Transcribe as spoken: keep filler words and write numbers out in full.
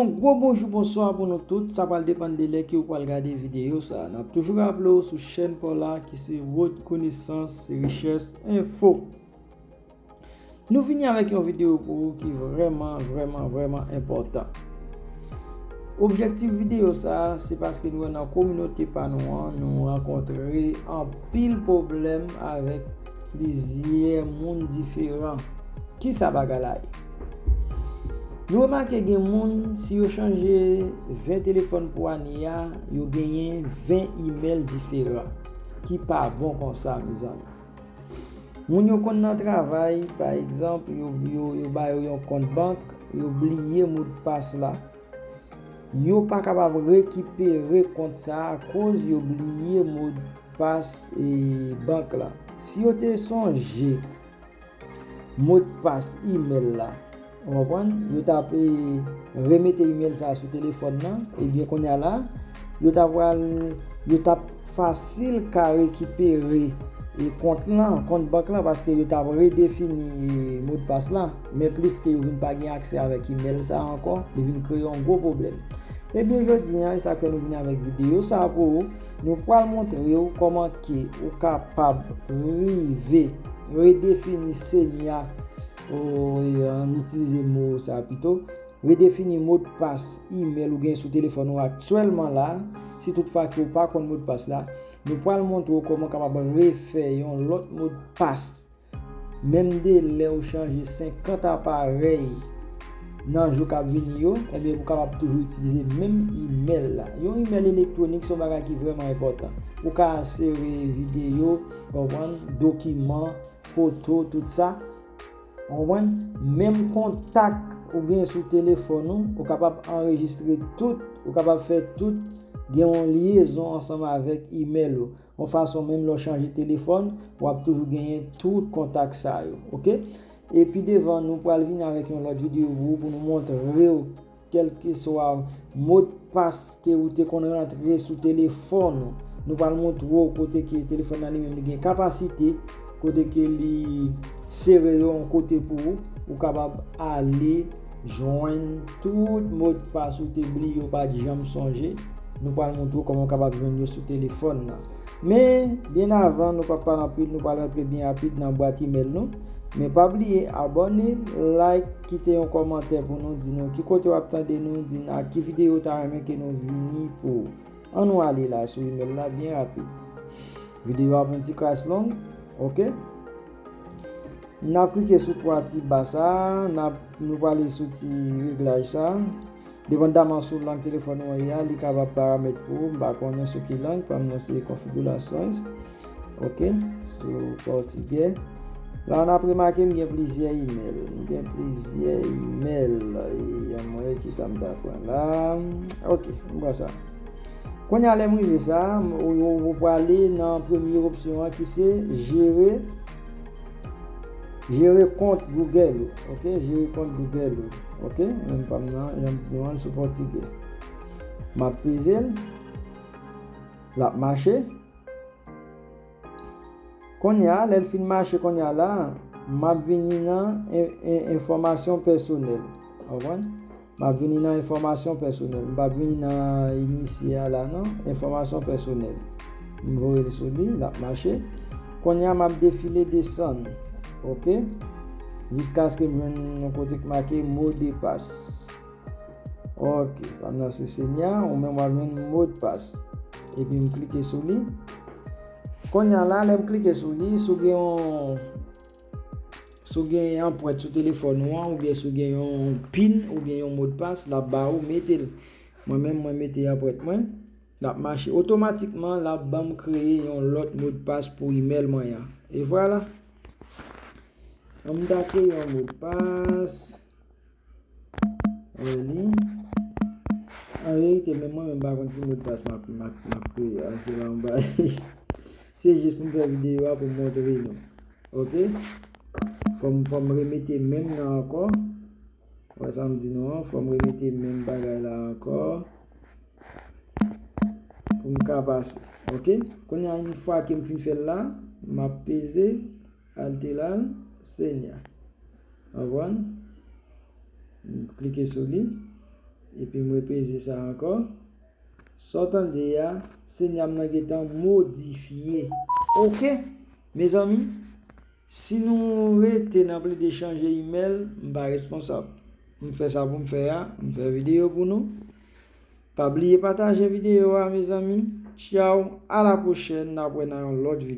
Yon gwo bonjou, bonswa pou nou tout. Sa pral depann de lè ke ou pral gade videyo sa. N ap toujou raple w sou chèn pa w la ki se Wòt Konesans Richès Enfo. Nou vini avèk yon videyo pou ou ki vrèman, vrèman, vrèman enpòtan. Objektif videyo sa a, se paske nou wè nan kominote pa nou an, nou rankontre anpil pwoblèm avèk plizyè moun diferan. Kisa bagay la ye? Nou remake gen moun, si yo chanje ven telefòn pou ane a, yo genyen ven imèl diferan, ki pa bon konsa, mezanmi. Moun yo konn nan travay, pa egzanp, yo, yo, yo ba yo yon kont bank, yo bliye modpas la. Yo pa kapab rekipere kont sa a akoz yo bliye modpas, e, bank la. Si yo te sonje modpas imèl la, ou konprann? Yo t ap, e, remete imèl sa a sou telefòn nan, ebyen, kounye a la, yo t ap pral, yo t ap fasil ka rekipere, e, kont lan, kont bank lan, paske yo t ap redefini, e, modpas la. Men plis ke yo vin pa gen aksè avèk imèl sa a ankò, li vin kreye yon gwo pwoblèm. Ebyen, jodi a, e sa k fè nou vin avèk videyo sa a pou ou, nou pral montre w kòman ke ou kapab rive redefini senya, o, e, ann itilize mo sa a pito, redefini modpas imèl ou gen sou telefòn ou aktyèlman la. Si toutfwa ke ou pa konn modpas la, nou pral montre w kòman w kapab refè yon lòt modpas. Menm de lè ou chanje senkant aparèy nan jou k ap vini yo, ebyen, ou kapab toujou itilize menm imèl la. Yon imèl elektwonik se yon bagay ki vrèman enpòtan. Ou ka sere videyo, konprann, dokiman, foto, tout sa. Konprann? Menm kontak ou gen sou telefòn ou, ou kapab anrejistre tout, ou kapab fè tout, gen yon lyezon ansanm avèk imèl ou. Yon fason, menm lè w chanje telefòn, w ap toujou genyen tout kontak sa yo, oke? E pi devan, nou pral vini avèk yon lòt videyo pou, pou nou montre w kèlkeswa modpas ke ou te konn rantre sou telefòn ou. Nou pral montre w kote ke telefòn nan li menm li gen kapasite, kote ke li sere yo yon kote pou ou, ou kapab ale jwenn tout modpas ou te bliye, ou pa t janm sonje. Nou pral montre w kòman w kapab jwenn yo sou telefòn nan. Men, byen avan, nou p ap pale anpil, nou pral rantre byen rapid nan bwat imèl nou. Men pa bliye abòne, like, kite yon kòmantè pou nou, di nou ki kote w ap tande nou, di n ak ki videyo w ta renmen ke nou vini pou ou. Ann nou ale la sou imèl la byen rapid. Videyo a pran ti kras long, oke? N ap klike sou twa ti ba sa, n ap, nou prale sou ti reglaj sa. Depandaman sou lang telefòn ou an ye a, li kapab paramèt pou ou. M pa konnen sou ki lang, pa m nan se configurações. Oke, sou pòtigè. La, n ap remake m gen plizyè imèl. M gen plizyè imèl. E, ann mwen, kisa m ta pran la? Oke, m pran sa. Kounye a, lè m rive sa, ou, ou, ou prale nan premye opsyon an ki se jere, jere kont Google ou. Oke, jere kont Google ou. Oke, menm pa m nan, jan m di nou an, sou pòtigè. M ap peze l. L ap mache. Kounye a, lè l fin mache kounye a la, m ap vini nan en-, en-, enfòmasyon pèsonèl. Ou konprann? M ap vini nan enfòmasyon pèsonèl. M p ap vini nan inisye a la, non. Enfòmasyon pèsonèl. M voye l sou li, l ap mache. Kounye a, m ap defile desann. Oke? Jiskaske m jwenn yon kote k make mo de pas. Oke, pa m nan se Senya, ou menm w ap jwenn modpas. Epi m klike sou li. Kounye a la, lè m klike sou li, si w gen yon, si w gen anprent sou telefòn ou an, oubyen si w gen yon pin, oubyen yon modpas, l ap ba ou mete l. Mwen menm, mwen mete anprent mwen, l ap mache. Otomatikman, l ap ban m kreye yon lòt modpas pou imèl mwen an. E vwala. An m ta kreye yon modpas. Wè li. An verite, menm mwen menm m pa konn ki modpas m ap, m ap, m ap kreye a. Se pa yon bagay. Se jis pou m fè videyo a pou m montre nou. Oke? Fò m, fò m remete menm nan ankò. Wè sa m di nou an. Fò m remete menm bagay la ankò. Pou m ka pase. Oke? Kounye a, yon fwa ke m fin fè l la, m ap peze. Alteral, Senya. Ou konprann? M klike sou li. Epi m repeze sa ankò. Sa w tande a, se nyam nan gentan modifye. Oke, mezanmi, si nou rete nan plede chanje imèl, m pa responsab. M fè sa pou m fè a, m fè videyo pou nou. Pa bliye pataje videyo a, mezanmi. Tchaw, a la pwochèn, n ap wè nan yon lòt videyo.